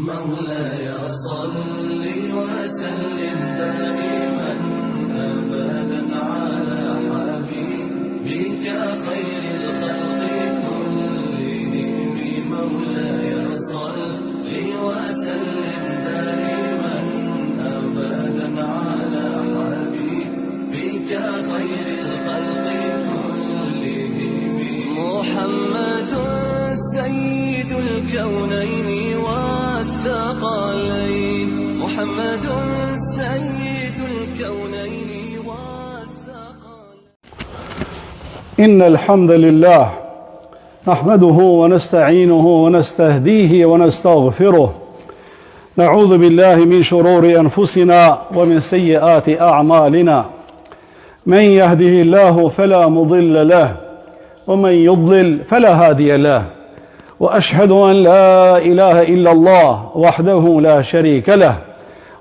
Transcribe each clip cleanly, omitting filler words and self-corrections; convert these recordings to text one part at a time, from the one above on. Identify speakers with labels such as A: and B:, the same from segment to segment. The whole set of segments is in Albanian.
A: مولاي صل وسلم دائما أبدا على حبيبك خير الخلق كلهم مولاي صل وسلم دائما أبدا على حبيبك خير الخلق كلهم محمد سيد الكونين والثقلين محمد سيد الكونين والثقلين
B: إن الحمد لله نحمده ونستعينه ونستهديه ونستغفره نعوذ بالله من شرور أنفسنا ومن سيئات أعمالنا من يهده الله فلا مضل له ومن يضلل فلا هادي له واشهد ان لا اله الا الله وحده لا شريك له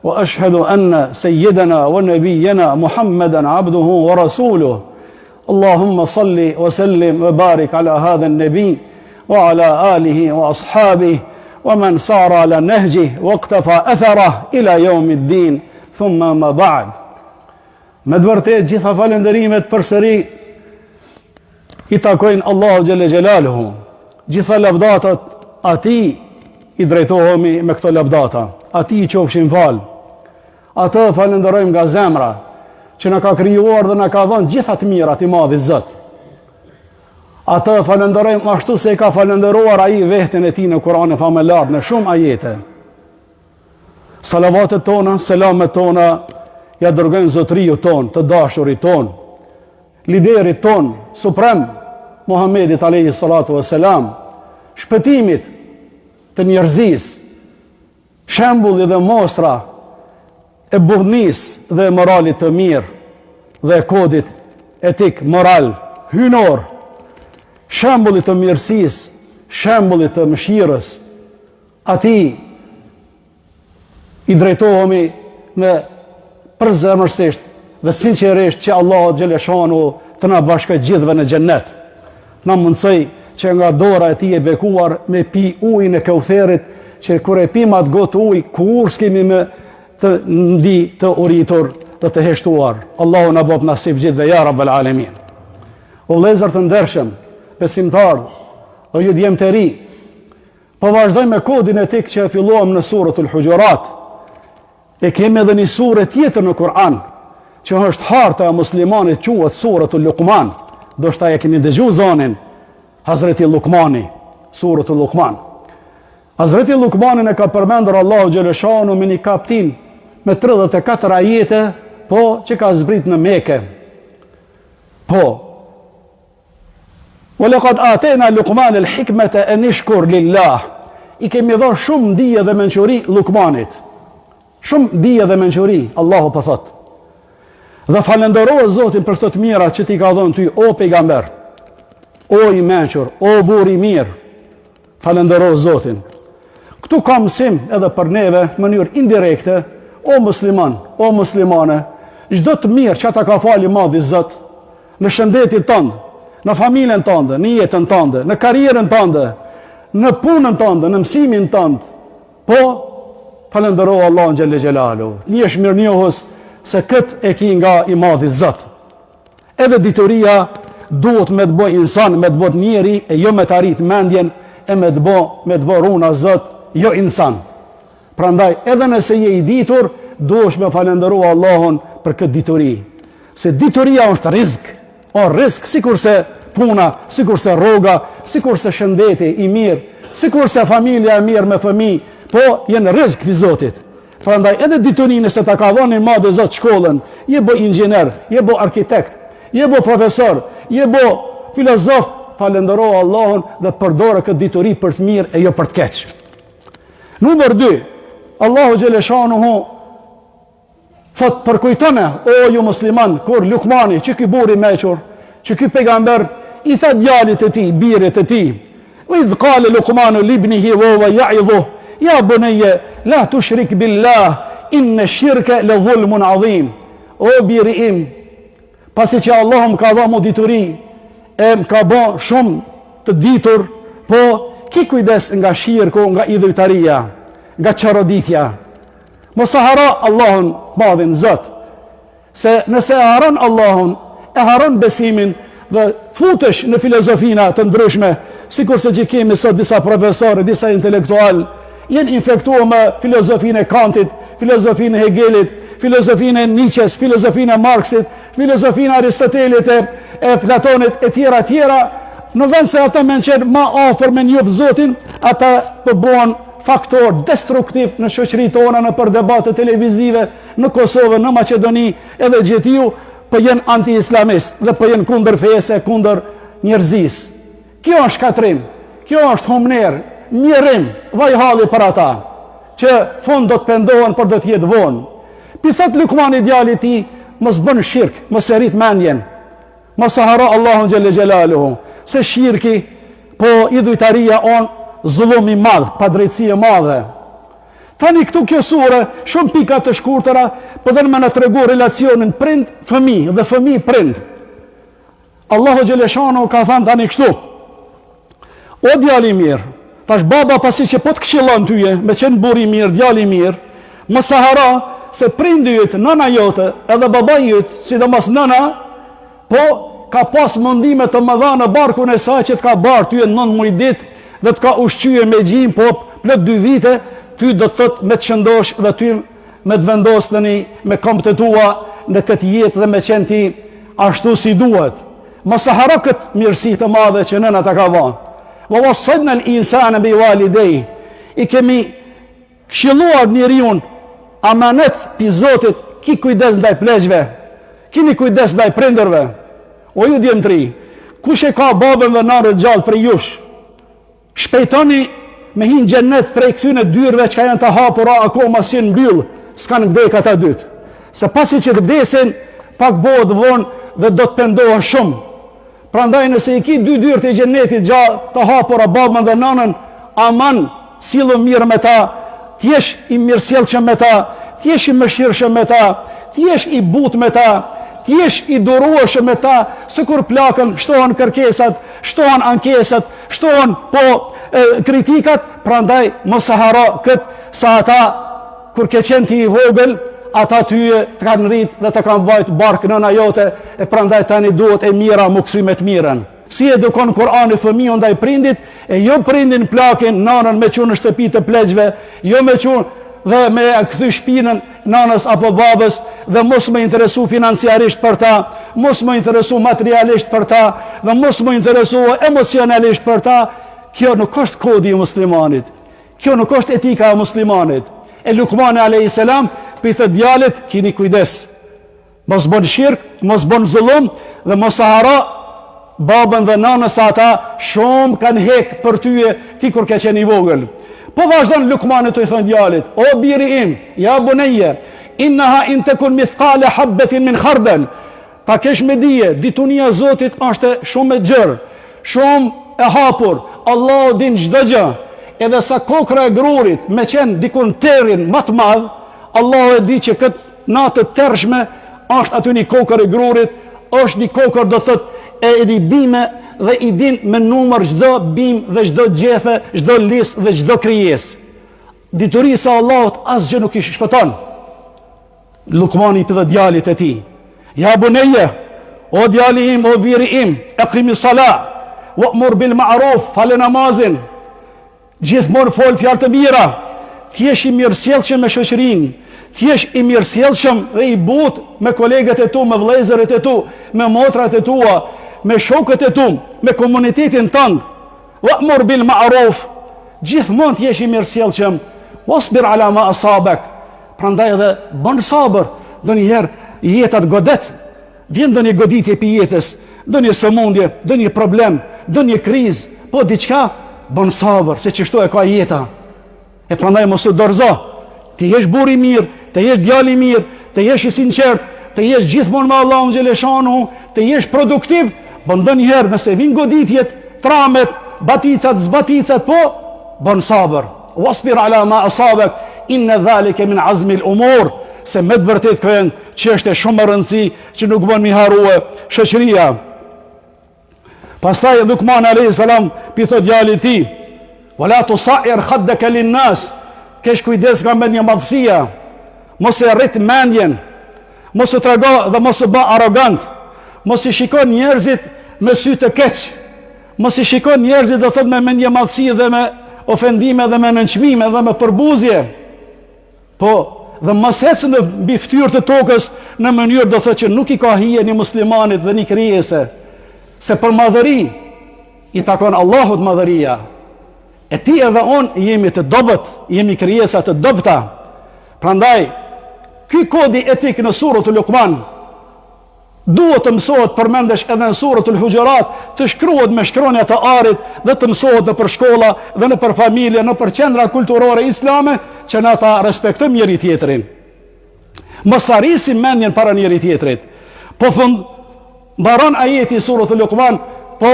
B: واشهد ان سيدنا ونبينا محمدا عبده ورسوله اللهم صل وسلم وبارك على هذا النبي وعلى اله واصحابه ومن سار على نهجه واقتفى اثره الى يوم الدين ثم ما بعد Me të vërtetë gjitha falënderimet përsëri i takojnë Allahu xhele xhelaluhu. Gjitha lavdatat atij i drejtohemi me këto lavdata. Atij i qofshin falë. Atë falënderojmë nga zemra që na ka krijuar dhe na ka dhënë gjitha të mirat i madhi Zot. Atë falënderojmë ashtu si e ka falënderuar ai vehten e tij në Kur'anin famëlartë në shumë ajete. Salavatet tona, selamet tona, ja dërgojmë zotëriut tonë, të dashurit tonë, liderit tonë, suprem, Muhammedit alejhi salatu ve selam, shpëtimit të njerëzisë, shembulli dhe mostra e burrnisë dhe e moralit të mirë dhe e kodit etik, moral, hyjnor, shembullit të mirësisë, shembullit të mëshirës, Atij i drejtohemi me përzemërsisht dhe sinqerisht që Allahu xheleshanuhu të na bashkojë gjithëve në xhennet. Të na mundësojë që nga dora e tij e bekuar me pi ujin e Keutherit, që kur e pim atë gotë ujë, kurrë s'kemi me të ndi të uritur dhe të heshtuar. Allahu na bëftë nasip gjithëve, ja Rabbel Alemin. O vëllezër të ndershëm, besimtarë, o ju djem të ri, Po vazhdojmë me kodin etik që e filluam në suretul Huxhurat. E kemi edhe një sure tjetër në Kur'an, që është harta e muslimanit quhet suretul Lukman. Ndoshta e keni dëgju zonin, Hazreti Lukmani, suretul Lukman. Hazreti Lukmanin e ka përmendur Allahu xheleshanuhu me një kaptinë me 34 ajete, po që ka zbrit në Meke. Po, Wa laqad atena Luqman al-hikmata an ishkur lillah. I kemi dhënë shumë dije dhe mençuri Lukmanit. Shumë dije dhe mençuri, Allahu po thotë. Dhe falënderoje Zotin për këto të mira që t'i ka dhënë ty o pejgamber. O i mençur, o burrë i mirë. Falëndero Zotin. Këtu ka mësim edhe për neve në mënyrë indirekte, o musliman, o muslimane, çdo të mirë që ta ka falë i madhi Zot, në shëndetin tënd, në familjen tënde, në jetën tënde, në karrierën tënde, në punën tënde, në mësimin tënd, po falëndero Allahun xhele xhelaluhu. Të jesh mirënjohës se këtë e ki nga i madhi Zot. Edhe dituria duhet me të bo insan, me të bo njeri, e jo me ta rrit mendjen, e me të bo, me të bo runa Zot, jo insan. Prandaj, edhe nëse je i ditur, duhesh me falënderu Allahun për këtë dituri. Se dituria është rizk, o rizk sikurse puna, sikurse rroga, sikurse shëndeti i mirë, sikurse familja e mirë me fëmijë, po janë rizk prej Zotit. Prandaj edhe diturinë nëse ta ka dhënë i madhi Zot shkollën, je bo inxhinier, je bo arkitekt, je bo profesor, je bo filozof, falëndero Allahun dhe përdore këtë dituri për të mirë e jo për të keq. Numër 2. Allahu xheleshanuhu thot përkujtone o ju musliman kur Lukmani që ky burrë i meçur, që ky pejgamber i tha djalit të tij, birit të tij, Idh kale Lukmanu libnihi ve huve jaidhuh, ja bunejje, la tushrik billah, inne shirke le dhulmun adhim. O biri im, pasi që Allahu më ka dha mu dituri, e më ka bo shumë të ditur, po ki kujdes nga shirku, nga idhujtaria. nga çoroditja. Mos e harro Allahun madhin Zot. Se nëse e harron Allahun, e harron besimin dhe futesh në filozofina të ndryshme, sikurse që kemi sot disa profesorë, disa intelektualë, janë infektuar me filozofinë e Kantit, filozofinë e Hegelit, filozofinë e Nietzsches, filozofinë e Marxit, filozofinë e Aristotelit e, e Platonit e tjera tjera, në vend se ata me qenë ma afër me njoft Zotin, ata po bëhen faktor destruktiv në shoqëritë tona, nëpër debate televizive, në Kosovë, në Maqedoni edhe gjetiu, po jenë anti-islamist dhe po jenë kundër fesë, kundër njerëzisë. Kjo është shkatërrim, kjo është humnerë, mjerim, vaj halli për ata, që fund do të pendohen, por do të jetë vonë. Pi thot Lukmani djalit tij, mos bën shirk, mos e rrit mendjen, mos e harro Allahun xhelle xhelaluhu, se shirki, po idhujtaria on zullum i madh, padrejtësi e madhe. Tani këtu kjo sure, shumë pika të shkurtëra, po don me na tregu relacionin prind fëmijë dhe fëmijë prind. Allahu xheleshanuhu ka thënë tani kështu. O djali i mirë, tash baba pasi që po të këshillon tyje, me qenë burrë i mirë, djali i mirë, mos e harro se prindi yt, nëna jote, edhe babai yt, sidomos nëna, po ka pas mundime të mëdha në barkun e saj që të ka bartë tyje 9 muaj ditë dhe të ka ushqye me gji, po plot 2 vite, ty do të thotë me të shëndosh dhe ty me të vendos në një me këmbët e tua në këtë jetë dhe me qenë ti ashtu si duhet. Mos e harro këtë mirësi të madhe që nëna ta ka ba. Wa wassajna al-insana bi walidayhi. I kemi këshilluar njeriun amanet pi Zotit, ki kujdes ndaj pleqve. Kini kujdes ndaj prindërve. O ju djem të ri, kush e ka babën dhe nanën gjallë prej jush? Shpejtoni me hi në xhennet prej këtyne dyerve çka janë të hapura akoma s'janë mbyllë, s'kanë vdek ata dytë. Se pasi që të vdesin, pak bëhet vonë dhe do të pendohesh shumë. Prandaj nëse i ki dy dyert e xhennetit gja të hapura babën dhe nënën, aman sillu mirë me ta, të jesh i mirësjellshëm me ta, të jesh i mëshirshëm me ta, të jesh i butë me ta, të jesh i durueshëm me ta, se kur plaken, shtohen kërkesat, shtohen ankesat, shtohen po e, kritikat, prandaj mos e harro këtë se ata kur ke qenë ti i vogël, ata tyje të kanë rrit dhe të kanë bajt bark nëna jote, e prandaj tani duhet e mira m'u kthy me të mirën. Si edukon Kurani fëmijën ndaj prindit, e jo prindin plakin nanën me çu në shtëpi të pleqve, jo me çu dhe me kthy shpinën nanës apo babës dhe mos me interesu financiarisht për ta, mos me interesu materialisht për ta dhe mos me interesu emocionalisht për ta, kjo nuk është kodi i muslimanit. Kjo nuk është etika e muslimanit. E Lukmani a.s. pi thot djalit, kini kujdes. Mos bën shirk, mos bën zullum dhe mos e harro babën dhe nanën se ata shumë kanë hek për tyje ti kur ke qenë i vogël. Po vazhdon Lukmani tu i thënë djalit, o biri im, ja bunejje, innaha in tekun mithkale habbetin min khardel, ta kesh me dije, ditunia e Zotit është shumë e gjerë, shumë e hapur, Allahu din çdo gjë, edhe sa kokra e grurit me qenë dikun n'terrin ma të madh, Allahu e di që këtë Natë të terrshme është aty një kokër e grurit, është një kokër do thotë e një bime dhe i din me numër çdo bimë dhe çdo gjethe, çdo lis dhe çdo krijesë. Diturisë së Allahut asgjë nuk i shpëton. Lukmani i thotë djalit të tij. Ja bunejje, o djali im, o biri im, ekimis sala, wa'mur bil ma'ruf, fale namazin, Gjithmonë fol fjalë të mira, të jesh i mirësjellshëm me shoqërinë, të jesh i mirësjellshëm dhe i butë me kolegët e tu, me vëllezërit e tu, me motrat e tua, me shokët e tu, me komunitetin tënd. Wa'mur bil ma'ruf, gjithmonë të jesh i mirësjellshëm. Wasbir ala ma asabak. Prandaj edhe bën sabër, ndonjëherë jeta të godet, Vjen ndonjë goditje pi jetës, ndonjë sëmundje, ndonjë problem, ndonjë krizë, po diçka bën sabër, se qështu e ka jeta. E prandaj mos u dorëzo. Të jesh burrë i mirë, të jesh djalë i mirë, të jesh i sinqert, të jesh gjithmonë me Allahun xheleshanuhu, të jesh produktiv, po ndonjëherë nëse vijnë goditjet, tramet, baticat, zbaticat, po bën sabër. Wasbir ala ma asabak inna dhalika min azmi al-umur, se me të vërtetë këto janë çështje shumë me rëndësi që nuk bën mi harrue shoqëria. Pastaj Lukman alayhis salam pi thot djalit tij, "Wala tusair khaddaka lin-nas." Të kesh kujdes nga mendjemadhësia. Mos e rrit mendjen. Mos u trego dhe mos u bë arrogant. Mos i shiko njerëzit me sy të keq. Mos i shiko njerëzit do thotë me mendjemadhësi dhe me ofendime dhe me nënçmime dhe me përbuzje. Po, dhe mos ec në mbi fytyrë të tokës në mënyrë do thotë që nuk i ka hije një muslimanit dhe një krijese. Se për madhëri i takon Allahut madhëria. E ti edhe unë jemi të dobët, jemi krijesa të dobëta. Prandaj, ky kodi etik në suretul Lukman, duhet të mësohet përmendësh edhe në suretul Huxhurat, të shkruhet me shkronja të arit dhe të mësohet nëpër shkolla dhe nëpër familje, nëpër qendra kulturore islame, që na ta respektojmë njëri-tjetrin. Mos ta rrisim mendjen para njëri-tjetrit. Po fund, mbaron ajeti i suretul Lukman, po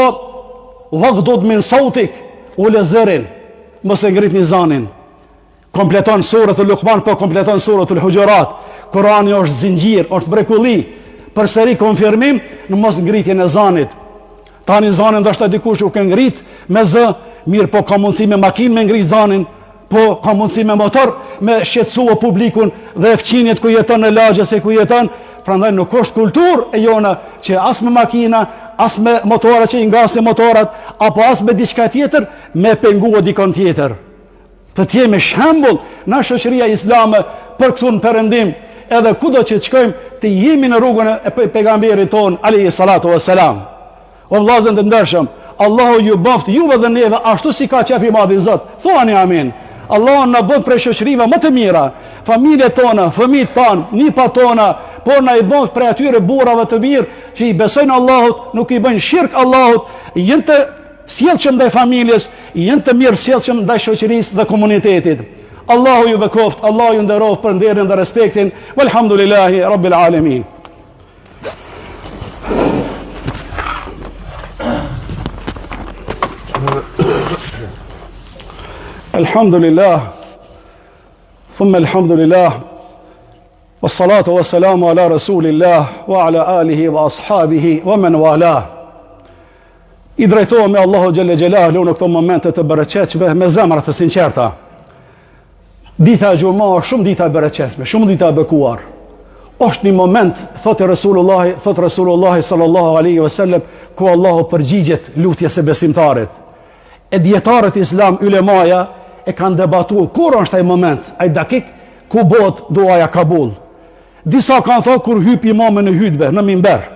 B: vagdud min sautik, ule zërin, mos e ngritni zanin. Kompleton suretul Lukman, po kompleton suretul Huxhurat. Kurani është zinxhir, është mrekulli. Përsëri konfirmim në mos ngritjen e zanit. Tani zanin ndoshta dikush u ke ngrit me zë, mirëpo ka mundësi me makinë me ngrit zanin, po ka mundësi me motor me shqetësua publikun dhe fqinjët ku jeton në lagje se ku jeton, prandaj nuk është kulturë e jona që as me makina, as me motora që i ngasin motorat, apo as me diçka tjetër, me pengua dikon tjetër. Të të jemi shembull na shoqëria islame për këtu në perëndim, edhe kudo që të shkojmë, të jemi në rrugën e pejgamberit tonë alayhi salatu vesselam. O vëllazën të ndershëm, Allahu ju bëftë juve dhe neve ashtu si ka qef i madhi Zot. Thuani amin. Allahu na bëftë prej shoqërive më të mira, familjet tona, fëmijët tanë, nipat tona, por na i bëftë prej atyre burrave të mirë që i besojnë Allahut, nuk i bëjnë shirk Allahut, janë të sjellshëm ndaj familjes, janë të mirësjellshëm ndaj shoqërisë dhe komunitetit. Allahu ju bekoftë, Allahu ju nderoftë për nderin dhe respektin. Walhamdulillahi rabbil alamin. Alhamdulillah. Thumma alhamdulillah. Wassalatu wassalamu ala rasulillah wa ala alihi wa ashabihi wa man wala. I drejtohemi Allahut xhelle xhelaluhu në këto momente të bereqetshme me zemra të sinqerta. Dita e xhuma është shumë dita e bereqetshme, shumë dita e bekuar. Është një moment, thotë Resulullah, thotë Resulullah sallallahu alaihi wasallam, ku Allahu përgjigjet lutjes së besimtarit. E dijetarët islam ulemaja e kanë debatu kur është ai moment, ai dakik ku bëhet duaja kabul. Disa kanë thonë kur hyp imami në hutbe, në mimber.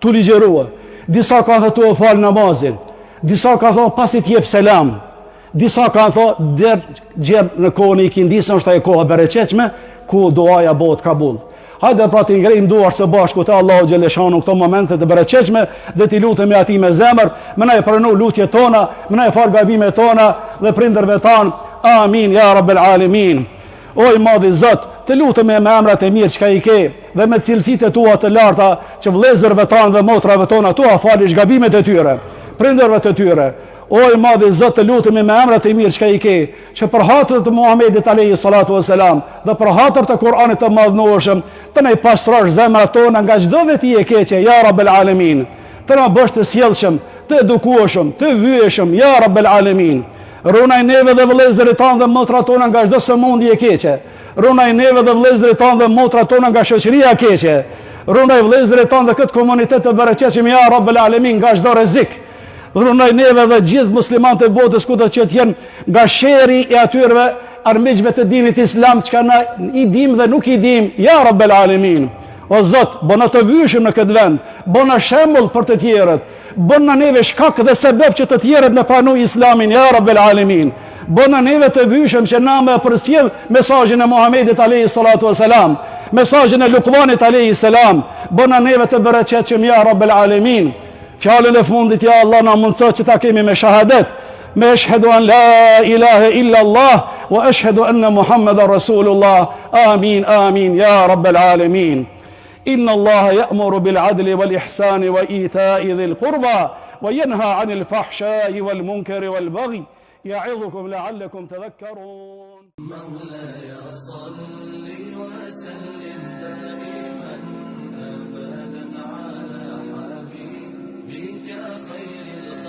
B: Tu ligjërua. Disa kanë thënë tu e fal namazin. Disa kanë thënë pasi të jep selam. Disa kanë thënë der gjer në kohën e ikindisë është ajo koha e bereqetshme ku duaja bëhet kabul. Hajde pra t'i ngrejmë duart së bashku te Allahu xheleshanuhu në këto momente të bereqetshme dhe t'i lutemi atij me zemër, me na i pranu lutjet tona, me na i fal gabimet tona dhe prindërve tanë. Amin ya rabbel alamin. O i madhi Zot, të lutemi me emrat e mirë çka i ke dhe me cilësitë e tua të larta që vëllezërve tanë dhe motrave tona t'ua falish gabimet e tyre, prindërve të tyre. O i madhi Zot, të lutemi me emrat e mirë çka i ke, që për hatër të Muhamedit alayhi salatu wasalam dhe për hatër të Kur'anit të madhnueshëm, të na i pastrosh zemrat tona nga çdo veti e keqe, ja Rabbel Alemin. Të na bësh të sjellshëm, të edukueshëm, të vyeshëm, ja Rabbel Alemin. Runaj neve dhe vëllezërit tanë dhe motrat tona nga çdo sëmundje e keqe. Runaj neve dhe vëllezërit tanë dhe motrat tona nga shoqëria e keqe. Runaj vëllezërit tanë dhe këtë komunitet të bereqetshëm ja Rabbel Alemin nga çdo rrezik. Runaj neve dhe gjithë muslimanët e botës kudo që të jenë nga sherri i atyreve armiqve të dinit islam çka na i dim dhe nuk i dim ja Rabbel Alemin. O Zot, bëna të vyshëm në këtë vend, bëna shembull për të tjerët. Bëna neve shkak dhe sebeb që të tjerët me pranu islamin, ja Rabbel Alemin. Bëna neve të vyshëm që na me përcjell mesazhin e Muhammedit alejhi salatu ve selam, mesazhin e Lukmanit alejhi selam. Bëna neve të bereqetshëm, ja Rabbel Alemin. Fjalën e fundit, ja Allah, na mundëso që ta kemi me shahadet, me eshhedu an la ilahe illa Allah, wa eshhedu enne Muhammeden Rasulullah. Amin, amin, ja Rabbel Alemin. إن الله يأمر بالعدل والإحسان وإيتاء ذي القربى وينهى عن الفحشاء والمنكر والبغي يعظكم لعلكم تذكرون
A: مولاي صل وسلم دائما أبدا على حبيبك خير الخلق.